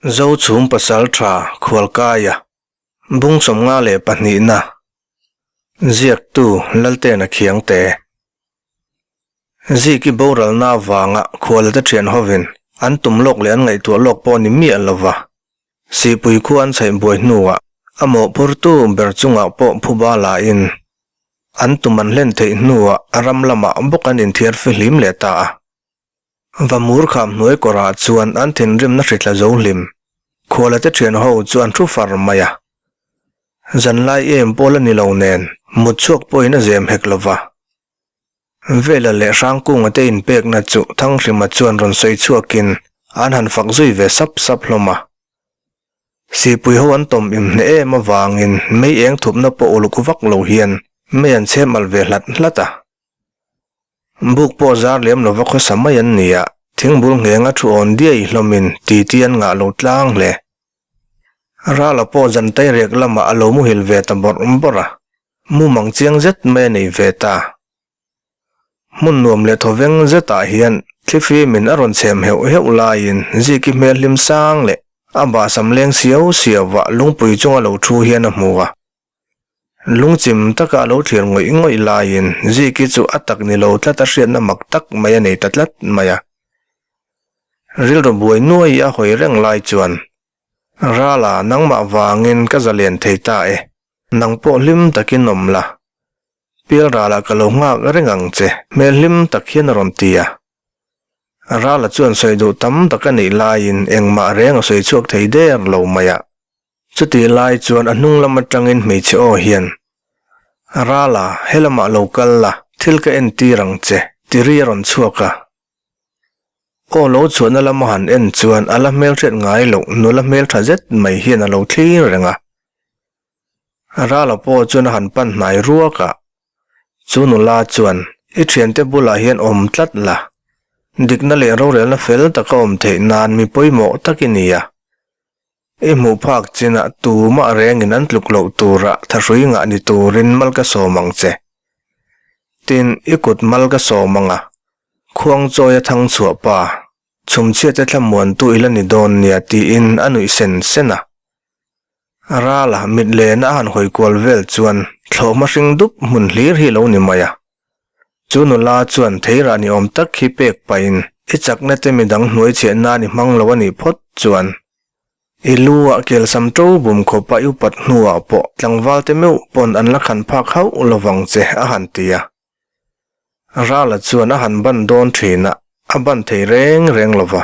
Zochhum Pasaltha Khualkaia, Bung 52 na, Ziaktu Laltena Khiangte. Ziki boralna avanga khualate thian hovin an tum lawk leh an ngaihtuah lawk pawh ni miah lova, Sihpui khu an chhaih buai hnuah a mawhphurtu ber chungah pawh phuba lain an tum an hlen theih hnuah a ram lamah bawk an inthiar fihlim leh ta a. Vamur kham hnuai kawrah chuan an thinrimna hritla zo hlim. Khualate thian ho chu an thu far mai a. Zanlai em pawh la ni lo nen, mut chhuak pawhin a zem hek lo va. Vela leh Hrangkunga te inpekna chu Thanghrima chuan rawn sawi chhuakin an han fak zui ve sap sap hlawm a. Sipui ho an tawm im hneh em avangin mei eng thupna pawh uluk vak lo hian mei an chhem al ve hlat hlat a. Buk pawh zar lem lova khawsa mai an ni a, thingbul nghenga thu awn diai hlawmin titi an ngah lo tlang hle. Rala pawh zantai rek lamah a lo muhil ve ta bawrh bawrh a, mumang chiang zet mai a nei ve ta. Hmun nuam leh thawveng zetah hian thlifimin a rawn chhem heuh heuh laiin Ziki hmel hlim sang leh a bahsam leng siau siauah lungpui chunga lo thu hian a hmu a. Lungchim taka a lo thlir ngawih ngawih laiin Ziki chu a tak ni lo tlat a hriatna mak tak mai a nei ta tlat mai a. Rilru buai nuai a hawi reng lai chuan, Rala, nangmah vangin ka zalen thei ta e, nang pawh hlim takin awm la. Pialralah ka lo nghak reng ang che, hmel hlim tak hian a rawn ti a. Rala chuan sawi duh tam tak a neih laiin engmah reng a sawi chhuak thei der lo mai a. Chutih lai chuan a hnung lam atangin hmeichhe aw hian, Rala, helamah lo kal la, thil ka entir ang che, ti ri a rawn chhuak a. Aw lo chhuahna lama han en chuan a la hmelhriat ngai loh nula hmeltha zet mai hian a lo thlir reng a. Rala pawh chuan a han pan hnai ruak a, chu nula chuan, I thiante bulah hian awm tlat la, dikna leh rorelna fel taka awm theih nan mi pawimawh tak i ni a. I hmuh phak chinah tumah rengin an tluk loh turah thahrui ngah ni turin mal ka sawm ang che. Tin, i kut mal ka sawm ang a, khuang chawi a thang chhuah pa, chhumchhiate thlamuantu i la ni dawn nia tiin a nuih sen sen a. Rala mit lena a han hawi kual vel chuan thlawhhma hring dup hmun hlir hi lo ni mai a. Chu nula chuan theirah ni awm tak hi pek pahin i chakna te midang hnuai chhiah nan i hmang lo a nih phawt chuan i lu ah kelsam to bum khawpa i upat hnuah pawh tlangval te meuh pawn an la khan phak hauh lovang che a han ti a. Rala chuan a han ban dawn thin a, a ban thei reng reng lova.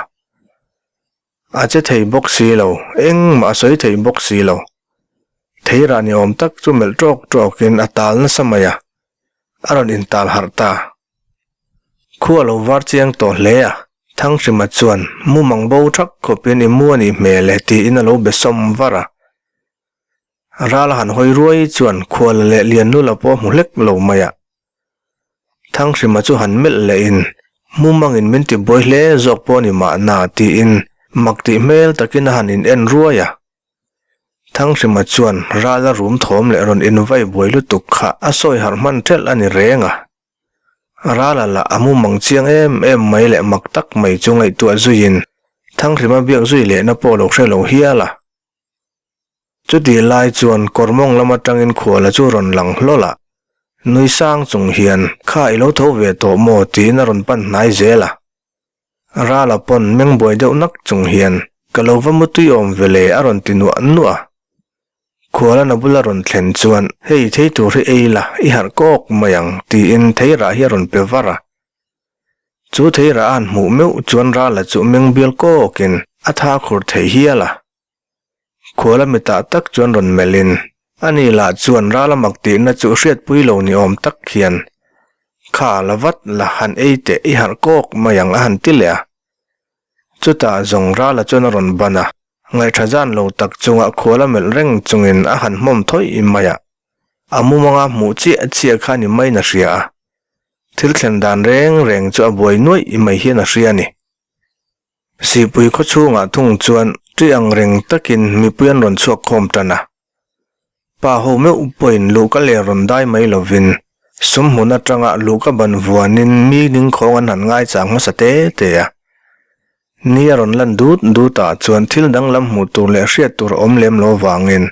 A che thei bawk si lo, engmah a sawi thei bawk si lo. Theirah ni awm tak chu melh tawk tawkin a tal nasa mai a, a rawn intal harh ta. Khu a lo var chiang tawh hle a, Thanghrima chuan mumang bo thak khawpin i mu a nih hmel e tiin a lo be sawm var a. Ral a han hawi ruai chuan Khuala leh Liannula pawh a hmu hlek lo mai a. Thanghrima chu han melh lehin mumangin min ti buai hle zawk pawh a ni mahna tiin mak tih hmel takin a han in en ruai a. Thanghrima chuan ral a rum thawm leh rawn invai buai lutuk kha a sawi harh hman thelh a ni reng a. Rala lah a mumang chiang em em mai leh mak tak mai chu ngaihtuah zuiin Thanghrima biak zui lehna pawh lo hre lo hial a. Chutih lai chuan kawrmawng lam atangin khuala chu rawn lang hlawl a, nui sang chung hian kha i lo tho ve tawh maw tiin a rawn pan hnai zel a. Rala pawn meng buai deuh nak chung hian, Ka lo va mutui awm ve le a rawn ti nuah nuah a. Khualan a bula rawn thlen chuan, Hei thei tur hi ei la, i harh kawk mai ang, tiin theirah hi a rawn pe var a. Chu theirah a han hmuh meuh chuan Rala chu meng bial kawkin a tha khur thei hial a. Khuala mitah tak chuan rawn melhin, ani lah chuan ral a mak tihna chu hriatpui lo ni awm tak hian, Kha la vat la han ei teh i harh kawk mai ang a han ti leh a. Chutah zawng rala chuan a rawn ban a, ngaihṭha zan lo tak chunga khuala melh reng chungin a han hmawm thawih mai a. A mumanga hmuh chiah chiah kha ni maiin a hria a. Thil thlen dan reng reng chu a buai nuaih mai hian a hria a ni. Sihpui khaw chhungah thung chuan ṭi ang reng takin mipui an rawn chhuak khawm tan a. Pa ho meuh pawhin luhka leh rawn dai mai lovin sum hmun atanga luhka ban vuanin mi ningkhawng an han ngaichang hmasa te te a. Ni a rawn lan dut dut ah chuan thil danglam hmuh tur leh hriat tur a awm lem lo vangin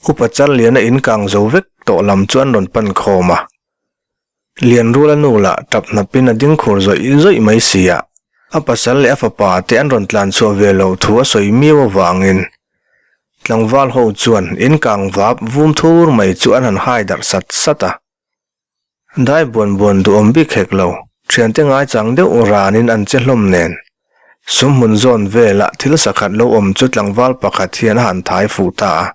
Upa Challiana in kang zo vek tawh lam chu an rawn pan khawm a. Lianrula nu lah tap hnapin a ding khur zawih zawih mai si a, a pasal leh a fapa te an rawn tlan chhuah ve loh thu a sawi miau avangin tlangval ho chuan in kang vap vum thur mai chu an han hai darh sat sat a. Dai buan buan duhawm bik hek lo, thiante ngaichang deuh ranin an che hlawm nen. Sumhmun zawn velah thil sakhat lo awm chu tlangval pakhat hian a han thai fuh ta a.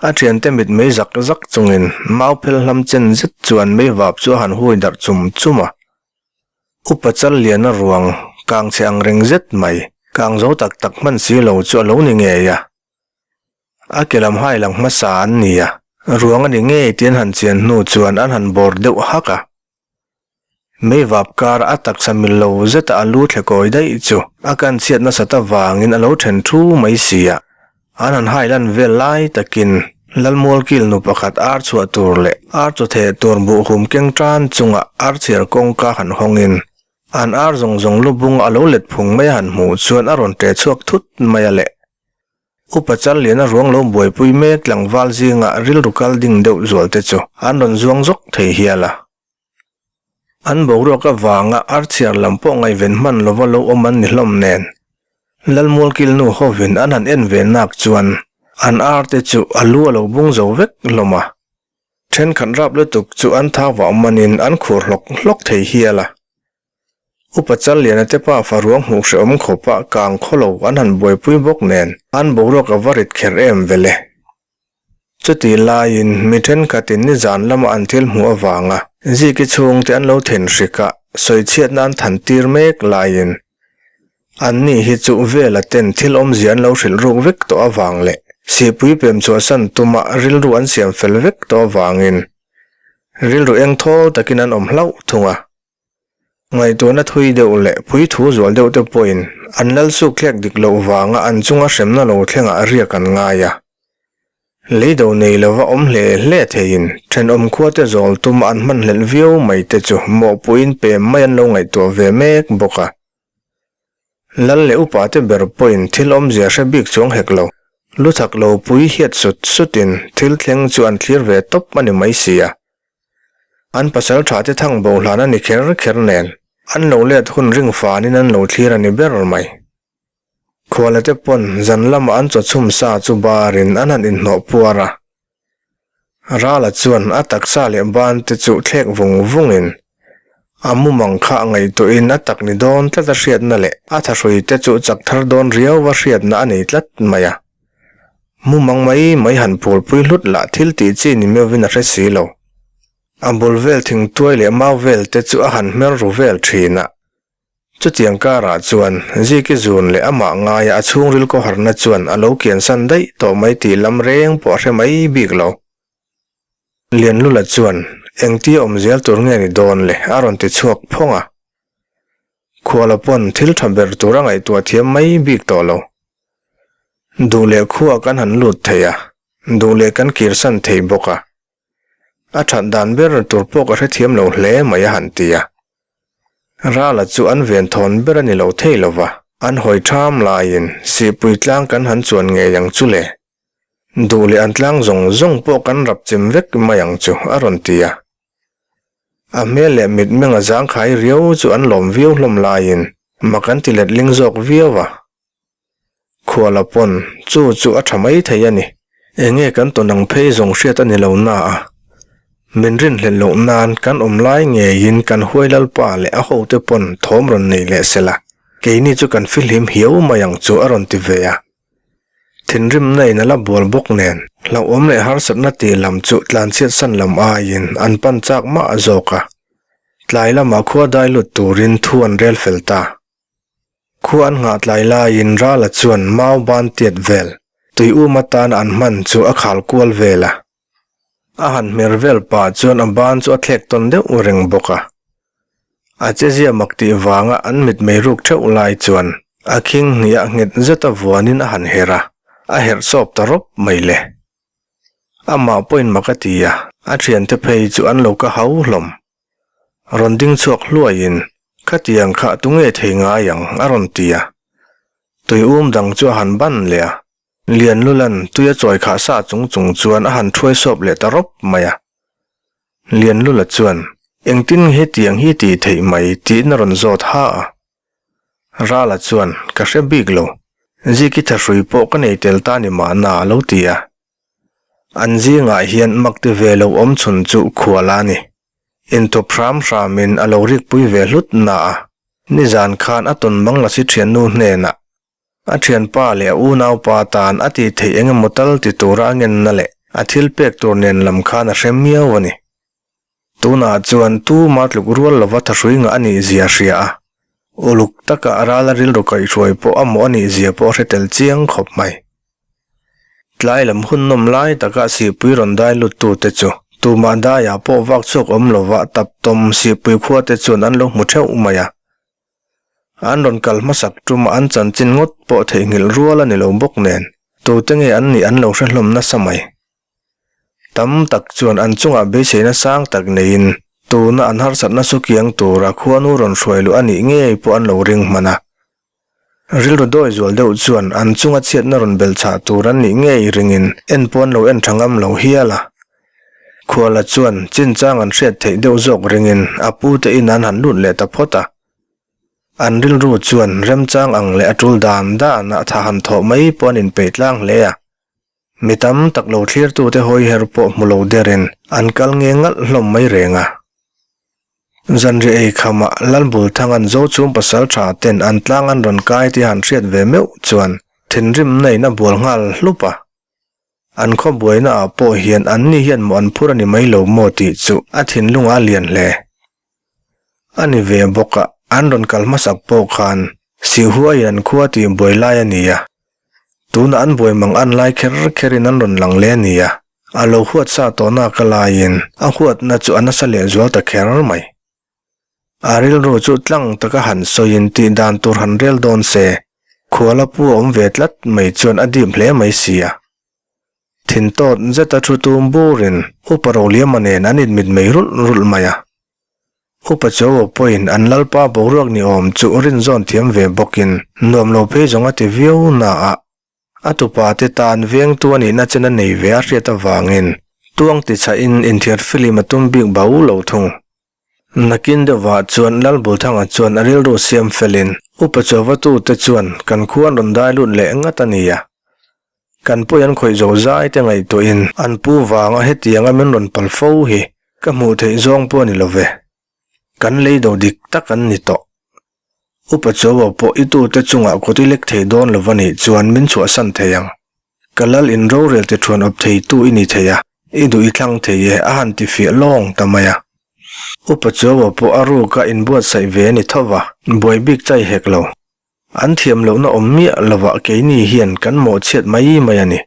A thiante mit mei zak zak chungin mau phel hlam chen zet chuan mei vap chu a han hui darh chum chum a. Upa Challiana ruang kang chhe ang reng zet mai, kang zo tak tak hman si lo chu a lo ni ngei a. A ke lam hai lang hmasa an ni a, ruang a ni ngei tih an han chian hnu chuan an han bawr deuh hak a. Mei vap kar a taksa mil lo zeta a lu thle kawi daih chu a kan chhiat nasat avangin a lo then thu mai si a, an han hai lan vel lai takin Lalmualkil nu pakhat ar chhuah tur leh ar chaw theh tur buhhum keng tan chunga ar chhiar kawngka han hawngin an ar zawng zawng lu bung a lo let phung mai a han hmuh chuan a rawn ṭe chhuak thut mai a leh. Upa Challiana ruang lo buaipui mek tlangval zingah rilru kal ding deuh zual te chu an rawn zuang zawk thei hial a. An boruak avanga archhiar lam pawh ngaihven hman lova lo awm an ni hlawm nen, Lalmualkil nu hovin an han en ve nak chuan an ar te chu a lu a lo bung zo vek hlawm a. Thenkhat rap lutuk chu an thau vah manin an khur hlawk hlawk thei hial a. Upa Challiana te pa faruang hmuh hrehawm khawpa kang khawlo an han buaipui bawk nen an boruak a va rit kher em vele. Chutih laiin mi thenkhatin nizan lama an thil hmuh avanga Ziki chhungte an lo then hrik a, sawichhiatna an than tir mek laiin anni hi chu vela ten thil awmzia an lo hrilh ruk vek tawh avang leh sihpui pem chhuahsan tuma rilru an siam fel vek tawh avangin rilru engthawl takin an awm hlauh thung a. Ngaihtuahna thui deuh leh puithu zual deuh te pawhin an lal suk thlek dik loh vanga an chunga hremna lo thlengah riak an ngai a. Leido nei lova awm hle hle theiin thenawm khuate zawl tuma an hmanhlelh viau mai te chu mawhpuiin pem mai an lo ngaihtuah ve mek bawk a. Lal leh upa te ber pawhin thil awmzia hre bik chuang hek lo, lu thak lo pui hiat sut sutin thil thleng chu an thlir ve tawp a ni mai si a. An pasal tha te thang bo hlan a ni kher kher nen, an lo let hun ring fanin an lo thlir a ni ber mai. Khuala te pawn zan lama an chaw chhum sa chu barin an han inhnawh puar a. Rala chuan a taksa leh ban te chu thlek vung vungin a mumang kha ngaihtuahin a tak ni dawn tlat a hriatna leh a thahrui te chu chak thar dawn riau a hriatna a nei tlat mai a. Mumang mai mai han phulpui hlut lah thil tih chi ni meuhin a hre si lo. A bul vel thingtuai leh mau vel te chu a han hmer ru vel thin a. Chutiang karah chuan Ziki zun leh amah ngaia a chhungril kawharna chuan a lo kiansan daih tawh mai tih lam reng pawh a hre mai bik lo. Lianlula chuan engtia awm zel tur nge ni dawn le a rawn ti chhuak phawng a. Khuala pawn thil tha ber tur a ngaihtuah thiam mai bik tawh lo. Duh leh khua kan han lut thei a, duh leh kan kirsan thei bawk a. A that dan ber tur pawh ka hrethiam lo hle mai a han ti a. Rala chu an ven thawn ber a ni lo thei lo va, an hawi tham laiin sihpui tlang kan han chuan ngei ang chu le. Duh leh an tlang zawng zawng pawh kan rap chim vek mai ang chu a rawn ti a. A hmel leh mitmeng a zangkhai riau chu an lawm viau hlawm laiin mak an ti letling zawk viau a. Khuala pawn chu chu a tha mai thei a ni. Enge kan tawn ang phei zawng hriat a ni lo na a. Min rinhlelh loh nan kan awm lai ngeiin kan huai lalpa leh a hote pawn thawm rawn nei leh se la, keini chu kan fihlim hiau mai ang chu a rawn ti ve a. Thinrimna in a la bual bawk nen, hlauhawm leh harsatna tih lam chu tlanchhiat san lam aiin an pan chak mah zawk a. Tlai lamah khua dai lut turin thu an rel fel ta. Khua an nghah tlai laiin Rala chuan mau ban tiat vel, tui um atana an hman chu a khal kual vel a. A han hmer vel pah chuan a ban chu a thlek tawn deuh reng bawk a. A chezia mak tih vanga an mitmei ruk theuh lai chuan a khing hniah nghet zeta vuanin a han herh a, a herh sawp ta rawp mai le. Amah pawhin mak a ti a, a thiante phei chu an lo ka hau hlawm. Rawn ding chhuak hluaiin, Khatiang kha tunge thei ngai ang? a rawn ti a. Tui um dang chu a han ban leh a. Lianlulan tui a chawi khah sa chung chung chuan a han thuai sawp leh ta rawp mai a. Lianlula chuan, Engtin nge hetiang hi tih theih mai? tiin a rawn zawt ha a. Rala chuan, Ka hre bik lo. Ziki thahrui pawh ka nei tel ta ni mahna a lo ti a. An zingah hian mak ti ve lo awm chhun chu khual a ni. Inthup hram hramin a lo rikpui ve hlut na a. Nizan khan a tawn mang lasi thiannu hnenah a thianpa leh a unaupa tan a tih theih eng emaw tal ti tura a ngenna leh a thil pek tur nen lam khan a hre miau a ni. Tunah chuan tuma tluk rual lova thahrui ngah a nih zia hria a, uluk taka a rala rilru kaihhruai pawh a mawh a nih zia pawh a hre tel chiang khawp mai. Tlai lam hun nawm lai taka sihpui rawn dai luttute chu tumah daiah pawh vak chhuak awm lova tap tawm sihpui khuate chuan an lo hmu theuh mai a. An rawn kal hmasak tuma an chanchin ngawt pawh theihnghilh rual a ni lo bawk nen tute nge an nih an lo hre hlawm nasa mai. Tam tak chuan an chungah beiseina sang tak neiin tuna an harsatna su kiang tura khuanu rawn hruai luh a nih ngei pawh an lo ring hman a. Rilru dawi zual deuh chuan an chunga chhiatna rawn belh chhah tur an nih ngei ringin en pawh an lo en tha ngam lo hial a. Khuala chuan chinchang an hriat theih deuh zawk ringin a pute in an han lut leh ta phawt a. An rilru chuan remchang ang leh a tul dan danah tha han thawh mai pawh an inpeih tlang hle a. Mi tam tak lo thlirtute hawiher pawh hmu lo derin an kal nge ngalh hlawm mai reng a. Zanriah ei khamah Lalbulthanga'n Zochhung pasal tha ten an tlang an rawn kai tih han hriat ve meuh chuan thinrimna in a bual nghal hlup a. An khaw buaina ah pawh hian anni hian mawh an phur a ni mai lo maw tih chu a thinlungah a lian hle. A ni ve bawk a, an rawn kal hmasak pawh khan Sihhuaiin an khua tih buai lai a ni a. Tuna an buai mang an lai kher kherin an rawn lang leh a ni a, a lo huat sa tawhna ka laiin a huatna chu a nasa lehzual ta kher mai. A rilru chu tlang taka han sawiin tih dan tur han rel dawn se, khuala pu a awm ve tlat mai chuan a dip hle mai si a. Thin tawt zeta thu tum burin Upa Roliama nen an inmit mei rulh rulh mai a. Upa Chawo pawhin an lalpa boruak ni awm chu rinzawn thiam ve bawkin nuam lo phei zawng a ti viau na a, a tupa te tan vengtu a nihna chen a nei ve a hriat avangin tuang ti chhahin inthiar filim a tum bik bau lo thung. Nakin deuhvah chuan Lalbulthanga chuan a rilru siam felin Upa Chawa tute chuan kan khua an rawn dai lut leh ngat a nia. Kan pawi an khawih zo zai te ngaihtuahin an pu vanga hetianga min rawn pal fo hi ka hmuh theih zawng pawh a ni lo ve. Kan lei do dik tak an ni tawh. Upa Chawa pawh i tute chungah kut i lek thei dawn lo va nih chuan min chhuahsan thei ang. Ka lal in rorel ti thuan awp theitu i ni thei a, i duh i thlang thei e a han ti fiah lawng ta mai a. Upa Chawa pawh a ruka inbuatsaih ve a ni tho va, buai bik chai hek lo. An thiam lohna awm miah lovah keini hian kan mawhchhiat mai mai a ni.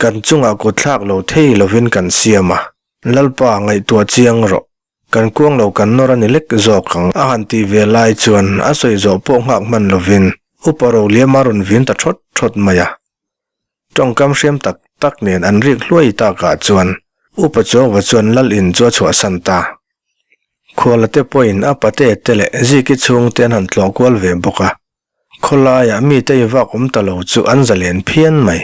Kan chungah kutthlak lo thei lovin kan siam a, Lalpa ngaihtuah chiang rawh. Kan kuang lo kan nawr a ni lek zawk ang a han tih ve lai chuan a sawi zawh pawh nghak hman lovin Upa Roliama rawn vin ta thawt thawt mai a. Tawngkam hriam tak tak nen an rik hluai takah chuan Upa Chuangva chuan Lal in chu a chhuahsan ta. Khuala te pawhin a pate te leh Ziki chhungte an han tlawh kual ve bawk a. Khawlaiah mite i vak awm ta lo chu an zalen phian mai.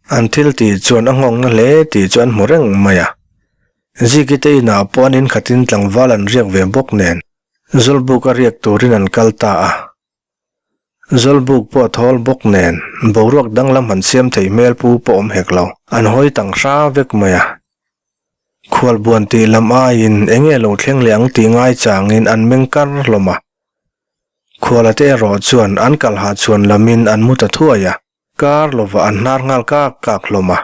An thil tih chuan a nghawng na hle tih chu an hmu reng mai a. Ziki te inah pawh an inkhatin tlangval an riak ve bawk nen Zawlbuk a riak turin an kal ta a. Zawlbuk pawh a thawl bawk nen boruak danglam han siam thei hmel pu pawh awm hek lo. An hawi tang hra vek mai a. Khualbuan tih lam aiin eng nge lo thleng leh ang tih ngai changin an meng kar hlawm a. Khuala te erawh chuan an kalhah chhuan lamin an mu ta thuai a, kar lovah an hnar nghal kak kak hlawm a.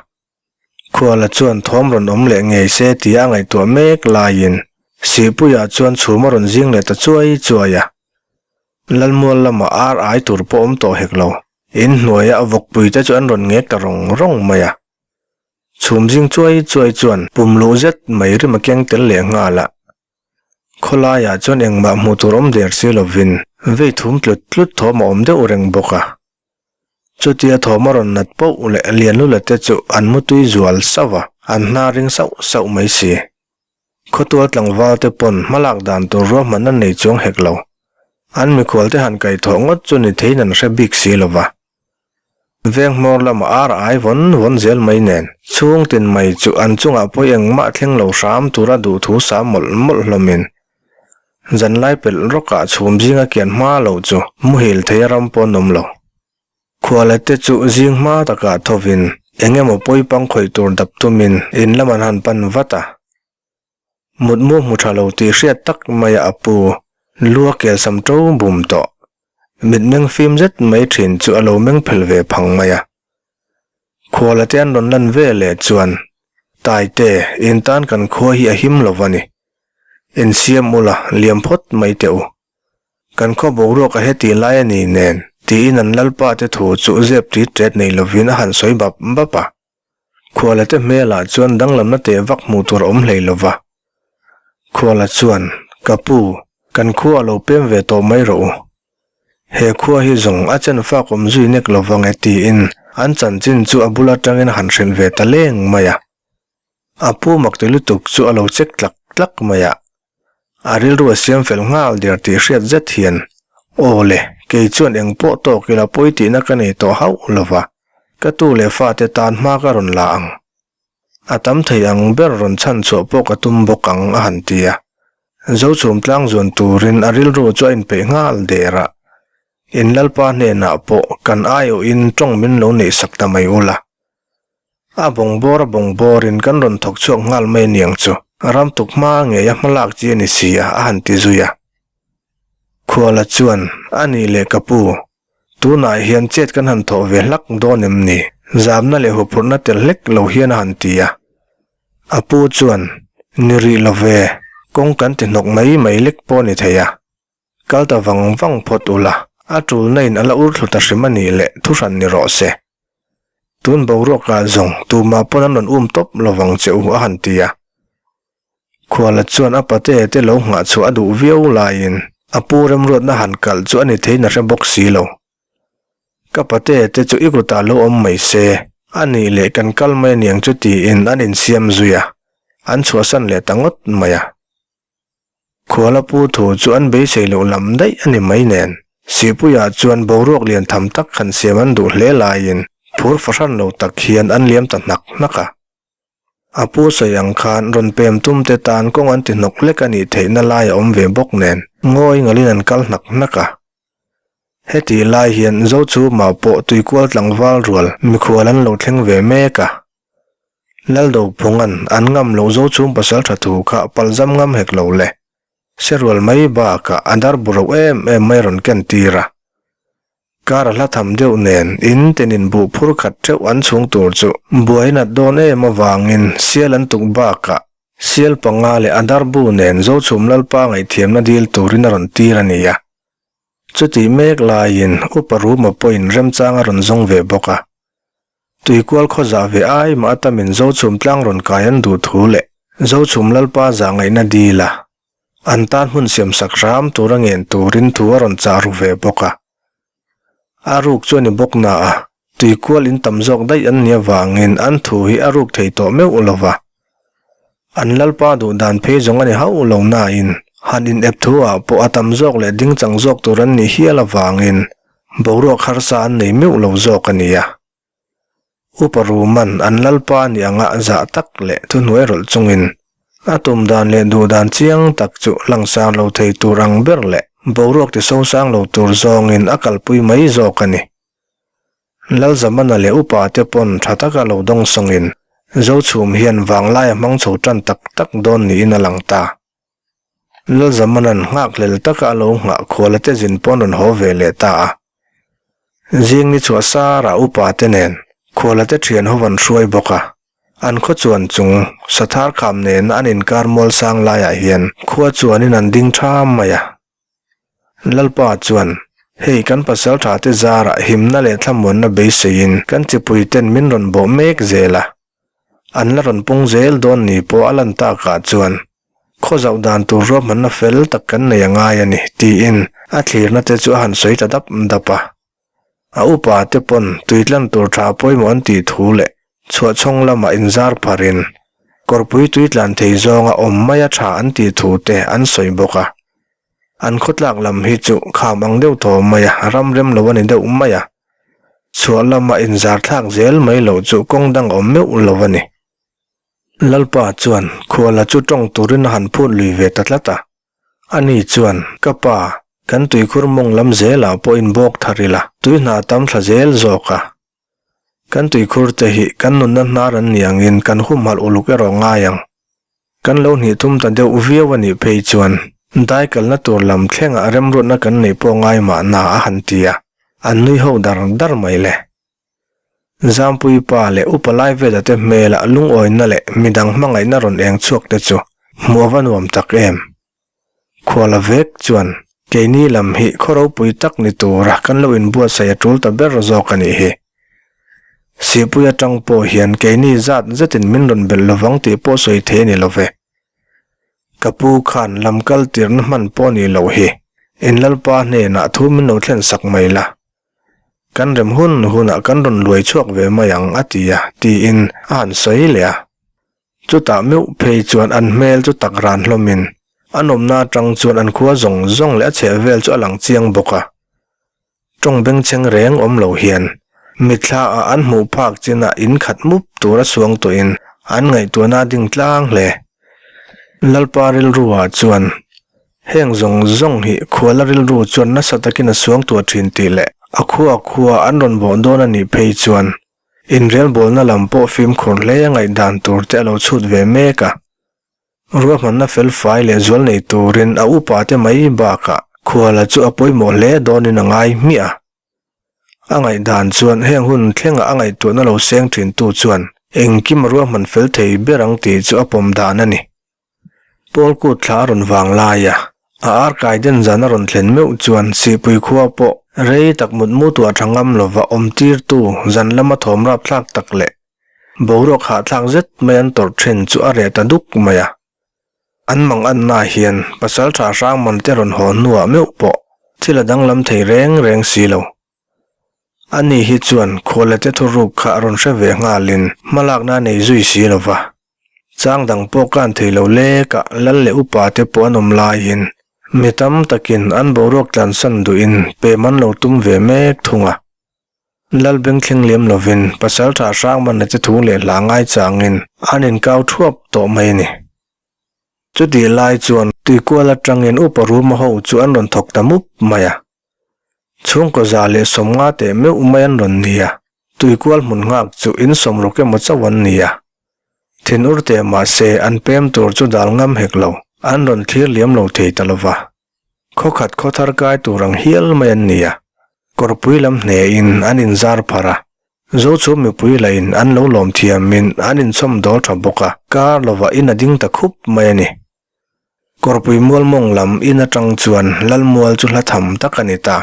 Khuala chuan thawm rawn awm leh ngei se tia a ngaihtuah mek laiin Sihpuiah chuan chhum a rawn zing leh ta chuai chuai a. Lalmual lamah ar ai tur pawh awm tawh hek lo, inhnuaia a vawkpui te chu an rawn ngek ta rawng rawng mai a. Chhum zing chuai chuai chuan pum luh zet mai rim a keng tel leh nghal a. Khawlaiah chuan engmah hmuh tur awm der si lovin vei thum tlut tlut thawm a awm deuh reng bawk a. Chutia thawm a rawn nat poh leh Lianlula te chu an mutui zual sauh a, an hna ring sauh sauh mai si. Khawtual tlangval te pawn hmalak dan tur ruahman an nei chuang hek lo. An mikhual te han kaihthawh ngawt chu ni theiin an hre bik si lova. Veng hmawr lama ar a ai vawn vawn zel mai nen, chhung tin mai chu an chungah pawi engmah thleng lo hram tura duhthu sa mawlh mawlh hlawmin zanlai pelh rawkah chhum zinga kian hma lo chu muhil thei a ram pawh an awm lo. Khuala te chu zing hma takah thovin eng emaw pawi pang khawih tur dap tumin in lam an han pan vat a. Mutmu hmu tha lo tih hriat tak maia a pu lua kelsam to bum tawh. Mitmeng fim zet mai thin chu a lo meng phel ve phang mai a. Khuala te an rawn lan ve leh chuan, Taite, in tan kan khua hi a him lo va ni. Insiam ula, liam phawt mai teh u. Kan khaw boruak a heti lai a ni nen, tiin an lalpa te thu chu zep tit tet nei lovin a han sawi bap bap a. Khuala te hmelah chuan danglamna teh vak hmuh tur a awm hlei lo va. Khuala chuan, Ka pu, kan khua a lo pem ve tawh mai rawh u. He khua hi zawng a chen fak awm zui nek lo vang e tiin an chanchin chu a bul atangin a han hrilh ve ta leng mai a. A pu mak ti lutuk chu a lo chek tlak tlak mai a. A rilru a siam fel nghal der tih hriat zet hian, Aw le, kei chuan eng pawh tawk ila pawi tihna ka nei tawh hauh lo va, ka tu leh fate tan hma ka rawn la ang. A tam thei ang ber rawn chhan chhuah pawh ka tum bawk ang a han ti a. Zochhum tlang zuan turin a rilru chu a inpeih nghal der a. In Lalpa hnenah pawh kan aiawhin tawng min lo neihsak ta mai ula. A bawngbawr a bawngbawrin kan rawn thawk chhuak nghal mai aniang chu ram tuk hma ngei a hmalak chi a ni si a, a han ti zui a. Khuala chuan, A nih leh ka pu, tunah hian chet kan han thawh ve hlak dawn em ni? Zamna leh huphurhna tel hlek lo hian a han ti a. A pu chuan, Ni rih lo ve, kawng kan ti hnawk mai mai lek pawh a ni thei a. Kal ta vang vang phawt ula, a tulna in a la ur thlu ta hrim a nih leh thuhran ni rawh se. Tun boruak ah zawng tumah pawn an rawn um tawp lovang che u a han ti a. Khuala chuan a pate te lo nghah chhuah a duh viau laiin a pu remruatna han kalh chu a ni theiin a hre bawk si lo. Ka pate te chu i kutah lo awm mai se, a nih leh kan kal mai aniang chu tiin an insiam zui a, an chhuahsan leh ta ngawt mai a. Khuala pu thu chu an beisei loh lam daih a ni mai nen, Sihpuiah chuan boruak lian tham tak han siam an duh hle laiin phur fahran lo tak hian an liam ta hnak hnak a. A pu sawi ang khan rawn pem tum te tan kawng an ti hnawk hlek a nih theihna lai a awm ve bawk nen ngawi ngalin an kal hnak hnak a. Hetih lai hian Zochhumah pawh tuikual tlangval rual mikhual an lo thleng ve mek a. Laldophunga'n an ngam loh zo chhung pasal tha thu kha palzam ngam hek lo le. Serual mai bakah a dar bu rauh em em mai rawn ken tir a. Kar a hla tham deuh nen in tenin buh phur khat theuh an chhung tur chu buai nat dawn em avangin sial an tuk bakah sial panga leh a dar bu nen Zochhum Lalpa ngaihthiamna dil turin a rawn tir a ni a. Chutih mek laiin Upa Ruma pawhin remchang a rawn zawng ve bawk a. Tuikual khaw zah ve ai mah atamin Zochhum tlang rawn kai an duh thu leh Zochhum Lalpa zah ngaihna dil a, an tan hmun siam sak hram tura ngen turin thu a rawn chah ru ve bawk a. A ruk chu a ni bawk na a, Tuikual in tam zawk daih an nih avangin an thu hi a ruk thei tawh meuh lo va. An Lalpa duh dan phei zawng a ni hauh lo nain han in ep thu ah pawh a tam zawk leh dingchang zawk tur an nih hial avangin boruak harsa an nei meuh lo zawk a nia. Upa Ruman an Lalpa nih anga zah tak leh thuhnuai rawlh chungin a tum dan leh duh dan chiang tak chu langsar lo thei tur ang ber leh boruak ti sosang lo tur zawngin a kalpui mai zawk a ni. Lalzamana leh upa te pawn tha taka lo dawng sawngin Zochhum hian vanglai a hmang chho tan tak tak dawn niin a lang ta. Lalzamana'n nghakhlel taka a lo nghah khuala te zin pawn rawn haw ve leh ta a. Zing ni chhuah sarah upa te nen khuala te thian ho an hruai bawk a. An khaw chuan chung Sathar kham nena an inkar mual sang laiah hian khua chuanin an ding tha mai a. Lalpa chuan, Hei kan pasal tha te zarah himna leh thlamuanna beiseiin kan chipui ten min rawn bawh mek zel a. An la rawn pung zel dawn ni pawh a lan takah chuan khaw zauh dan tur ruahmanna fel tak kan nei a ngai a ni, tiin a thlirna te chu a han sawi ta dap dap a. A upa te pawn tuitlan tur tha pawimawh an tih thu leh chhuahchhawng lamah inzar pharin kawrpui tuitlan thei zawnga awm maia tha an tih thu te an sawi bawk a. An khawtlak lam hi chu kham ang deuh thaw mai a, ram rem lo a ni deuh mai a. Chhuah lama inzar thlak zel mai loh chu kawng dang awm meuh lo a ni. Lalpa chuan khuala chu tawng turin a han phut lui ve ta tlat a. Ani chuan, Ka pa, kan tuikhur mawng lam zelah pawh inbawk thar ila, tui hna tam thla zel zawk a. Kan tuikhur te hi kan nunna hnar an ni angin kan humhalh uluk erawh ngai ang. Kan lo hnih tum ta deuh viau a nih phei chuan dai kalna tur lam thlengah remruatna kan neih pawh ngai mahna a han ti a, an nui ho dar dar mai le. Zampui pa leh upa lai vela te hmelah lungawina leh midang hmangaihna rawn eng chhuak te chu hmuh a va nuam tak em. Khuala vek chuan keini lam hi khaw ropui tak ni tura kan lo inbuatsaih a tul ta ber zawk a nih hi. Sihpui atang pawh hian keini zat zetin min rawn belh lovang tih pawh sawi thei a ni lo ve. Ka pu khan lam kal tirna hman pawh a nih loh hi. In Lalpa hnenah thu min lo thlen sak mai la. Kan rem hun hunah kan rawn luai chhuak ve mai ang a ti a, tiin a han sawi leh a. Chutah meuh phei chuan an hmel chu tak ran hlawmin an awmna atang chuan an khua zawng zawng leh a chheh vel chu a lang chiang bawk a. Tawng bengchheng reng awm lo hian mitthla ah an hmuh phak chinah in khat mup tura suang tawhin an ngaihtuahna a ding tlang hle. Lalpa rilru ah chuan heng zawng zawng hi khuala rilru chuan nasa takin a suang tuah thin tih leh a khua khua an rawn bawh dawn a nih phei chuan Inrelbawlna lam pawh fimkhur hle a ngaihdan tur te a lo chhut ve mek a. Ruahmanna fel fai leh zual nei turin a upa te mai bakah khuala chu a pawimawh hle dawnin a ngai hmiah a. A ngaihdan chuan heng hun thlenga a ngaihtuahna lo seng thintu chuan engkim a ruahman fel thei ber ang tih chu a pawm dan a ni. Paul kut thla a rawn vang lai a, a ar kai den zan a rawn thlen meuh chuan Sihpui khua pawh rei tak mutmu tuah tha ngam lova awm tirtu zan lama thawm rapthlak tak leh boruak hahthlak zet mai an tawrh thin chu a reh ta duk mai a. An mang anna hian pasaltha hrangman te rawn haw hnuah meuh pawh thil a danglam thei reng reng si lo. Ani hi chuan khualete thuruk kha a rawn hre ve nghalin hmalakna a nei zui si lova. Chang dang pawh kan thei lo lek a, lal leh upa te pawh an awm laiin mi tam takin an boruak tlansan duhin pem an lo tum ve mek thung a. Lal bengthleng lem lovin Pasaltha Hrangmana te thu leh hla ngaichangin an inkau thuap tawh mai a ni. Chutih lai chuan tuikual atangin upa Ruma ho chu an rawn thawk ta mup mai a. Chhungkaw za leh 50 teh meuh mai an rawn ni a, tuikual hmun nghak chu in sawm ruk emaw chauh an ni a. Thin ur teh mahse an pem tur chu dal ngam hek lo, an rawn thlir liam lo thei ta lova. Khawkhat khawthar kai tur ang hial mai an ni a, kawrpui lam hnehin an inzar pharh a, Zochhum mipui lahin an lo lawm thiamin an inchawm dawl tha bawk a, kar lovah in a ding ta khup mai a ni. Kawrpui mual mawng lam in atang chuan Lalmual chu hla tham tak a ni ta.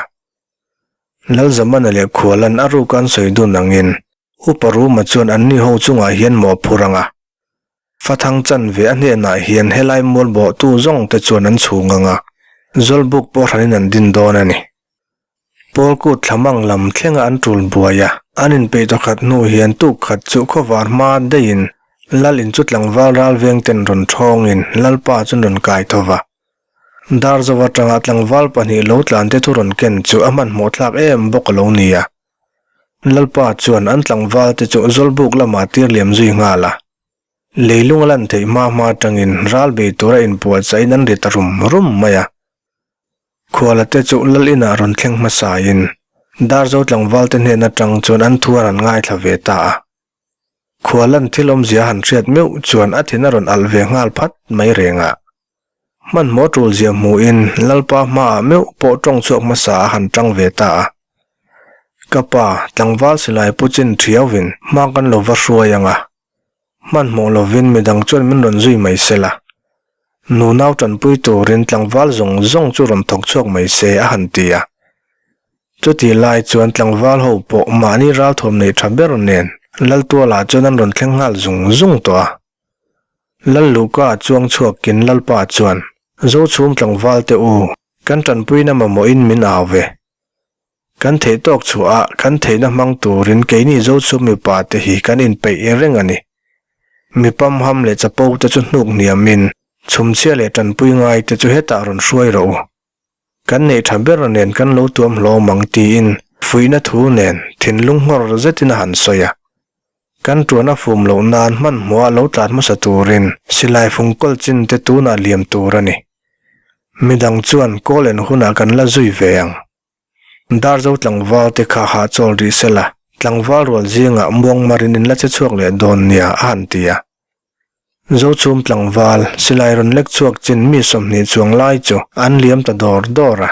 Lalzamana leh Khualan a ruk an sawi dun angin Upa Ruma chuan anni ho chungah hian mawh phur ang a. Fathang chanve a hnenah hian helai mual bawhtu zawng te chuan an chhung ang a, Zawlbuk pawh hranin an din dawn a ni. Paul kut thlamang lam thlenga an tul buai a, an inpeih tawkhat hnu hian tuk khat chu khawvar hma daihin Lal in chu tlangval ral veng ten rawn thawngin Lalpa chu an rawn kai tho va. Darzo atanga tlangval pahnih lo tlan te thu rawn ken chu a hmanhmawh thlak em bawk a lo ni a. Lalpa chuan an tlangval te chu Zawlbuk lamah tir liam zui nghal a. Leilung a lan theih hma hma atangin ral bei tura inpuahchaihin an ri ta rum rum mai a. Khuala te chu lal inah rawn thleng hmasain Darzo tlangval te hnen atang chuan an thu a rawn ngaithla ve ta a. Khualan thil awmzia han hriat meuh chuan a thin a rawn alh ve nghal phat mai reng a. Hmanhmawh tulzia hmuhin Lalpa hmaah meuh pawh tawng chhuak hmasa a han tang ve ta a. Ka pa, tlangval silai pu chin thiauvin hma kan lo va hruai ang a. Hmanhmawh lovin midang chuan min rawn zui mai se la. Nunau tanpui turin tlangval zawng zawng chu rawn thawk chhuak mai se a han ti a. Chutih lai chuan tlangval ho pawh mahni ralthuam neih tha ber nen Laltualah chuan an rawn thleng nghal zung zung tawh a. Lal Luka chuang chhuakin Lalpa chuan, Zochhum tlangval te u, kan tanpuina mamawhin min au ve. Kan theih tawk chhuah a, kan theihna hmang turin keini Zochhum mipa te hi kan inpeih reng a ni. Mi pamham leh chapo te chu hnuk hniamin, chhumchhia leh tanpui ngai te chu hetah rawn hruai rawh u. Kan neih tha ber nen kan lo tuam hlawm ang tiin Fuihna thu nen thinlung nghawr zetin a han sawi a. Kan tuan a fum loh nan hmanhmawh a lo tlan hmasa turin silai fung kawl chin te tunah liam tur a ni. Midang chuan kawl en hunah kan la zui ve ang. Darzo tlangval te kha hahchawl rih sela, tlangval rual zingah muangmarin in la che chhuak leh dawn nia a han ti a. Zochhum tlangval silai rawn lek chhuak chin mi 20 chuang lai chu an liam ta dawr dawr a.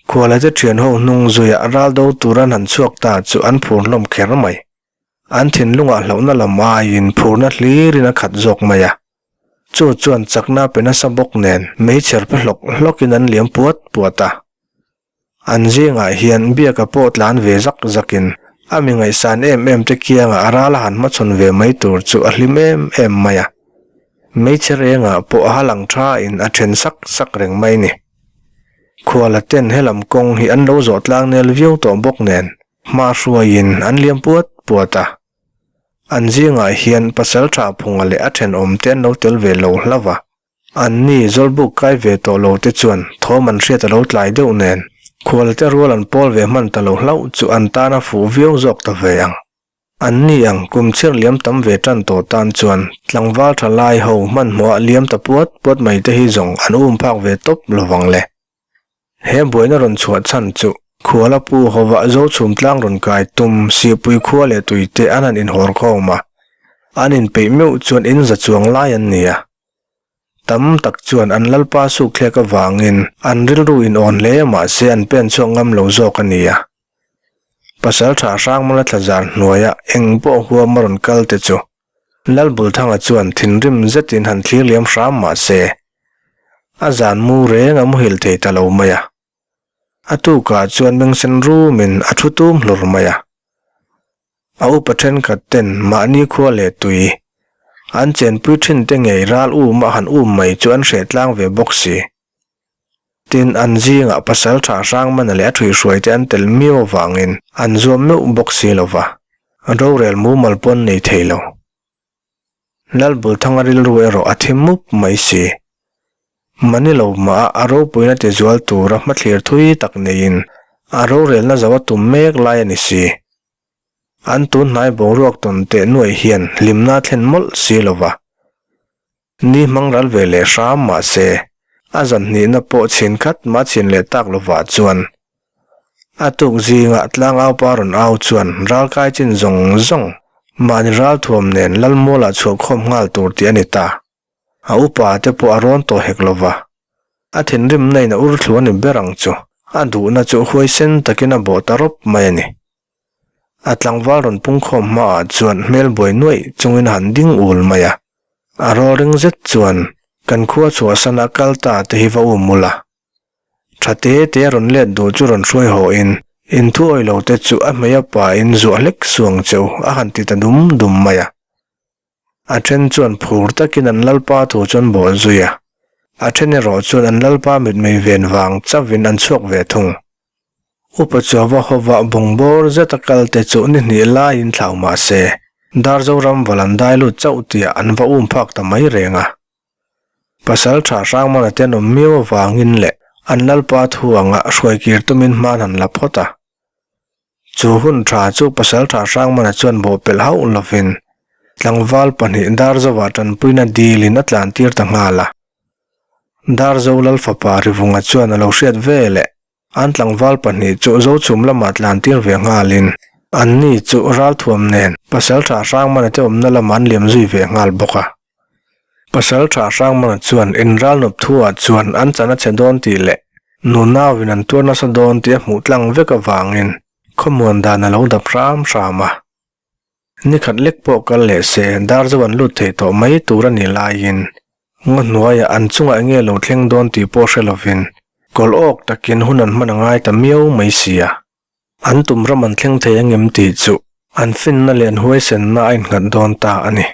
Khuala te thian ho hnung zuiah ral do tur an han chhuak ta chu an phur hlawm kher mai. An thinlungah hlauhna lam aiin phurna hlirin a khat zawk mai a. Chu chuan chakna pe nasa bawk nen meichher pe hlawk hlawkin an liam puat puat a. An zingah hian Biaka pawh tlan ve zak zakin a mi ngaihsan em em te kiangah a ral a han hmachhawn ve mai tur chu a hlim em em mai a. Meichher engah pawh a halang thain a then sak sak reng mai ni. Khuala ten helam kawng hi an lo zawh tlang nel viau tawh bawk nen hma hruaiin an liam puat puat a. An zingah hian pasal tha phunga leh a thenawm te an lo tel ve lo hlauh a. An ni zawlbuk kai ve tawh lo te chuan thawm an hriat a lo tlai deuh nen khuala te rual an pawl ve hman ta lo hlauh chu an tan a fuh viau zawk ta ve ang. An ni ang, kum chhir liam tam ve tan tawh tan chuan tlangval tha lai ho hmanhmawh ah liam ta puat puat mai te hi zawng an um phak ve tawp lovang le. He buaina rawn chhuah chhan chu Khuala pu hovah Zochhum tlang rawn kai tum Sihpui khua leh tui te an han inhawr khawm a, an inpeih meuh chuan in za chuang lai an ni a. Tam tak chuan an lalpa sukthlek avangin an rilru in awn hle mahse an pen chhuak ngam lo zawk a ni a. Pasal tha Hrangmala thlazar hnuaia eng pawh huam a rawn kal te chu Lalbulthanga chuan thinrim zetin han thlir liam hram mah se, a zan mu reng a muhil thei ta lo mai a. A tukah chuan mengsen rumin a thu tum hlur mai a. A upa thenkhat ten mahni khua leh tui an chenpui thin te ngei ral um a han um mai chu an hreh tlang ve bawk si. Tin, an zingah pasal tha Hrangmana leh a thuihhruai te an tel miau avangin an zuam meuh bawk si lo va, rorel mumal pawh an nei thei lo. Lalbulthanga rilru erawh a thi mup mai si. Mani lo mah a ropuina ti zual tura hmathlir thui tak neiin a rorelna zo a tum mek lai a ni si. An tun hnai boruak tawn teh nuaih hian hlimna a thlen mawlh si lo va. Ni hmang ral ve leh hram mah se, a zan hnihna pawh chhin khat mah chhin leh tak lovah chuan a tuk zingah tlangaupa rawn au chuan ralkai chin zawng zawng mahni ralthuam nen Lalmualah chhuahkhawm nghal tur tih a ni ta. A upa te pawh a rawn tawh hek lova, a thinrimna in a ur thlu a ni ber ang chu, a duhna chu huaisen takin a bawh ta rawp mai a ni. A tlangval rawn pungkhawm hmaah chuan hmel buai nuaih chungin a han ding ul mai a. A rawlring zet chuan kan khua chhuahsana kal ta te hi va um ula. Tha te te a rawn let duh chu rawn hruai hawhin inthu awih lo te chu a hmei a pain zuah hlek suang cheu a han ti ta dum dum mai a. A then chuan phur takin an lalpa thu chu an bawh zui a, a then erawh chuan an lalpa mitmei ven vang chauhin an chhuak ve thung. Upa Chuava hovah bungbawr zeta kalte chu ni hnih laiin thlau mah se, Darzoram val an dai lut chauh tiah an va um phak ta mai reng a. Pasal tha Hrangmana te an awm miau avangin leh an lalpa thu anga hruaikir tumin hman han la phawt a. Chu hun tha chu Pasaltha Hrangmana chuan bawhpelh hauh lovin tlangval pahnih Darzova tanpuina dilin a tlantir ta nghal a. Darzo Lal fapa Rivunga chuan a lo hriat ve leh an tlangval pahnih chu Zochhum lamah tlantir ve nghalin anni chu ralthuam nen Pasaltha Hrangmana te awmna lamah an liam zui ve nghal bawk a. Pasal tha Hrangmana chuan inralnawp thuah chuan an chan a che dawn tih leh nunauin an tuar nasa dawn tih a hmuh tlang vek avangin khawmuan dan a lo dap hram hram a. Ni khat lek pawh kal leh se dar zo an lut thei tawh mai tur a nih laiin ngaw hnuaiah an chungah enge lo thleng dawn tih pawh hre lovin kawlh awk takin hun an hman a ngai ta miau mai si a. An tum ram an thleng thei angem tih chu an finna leh an huaisenna a innghat dawn ta a ni.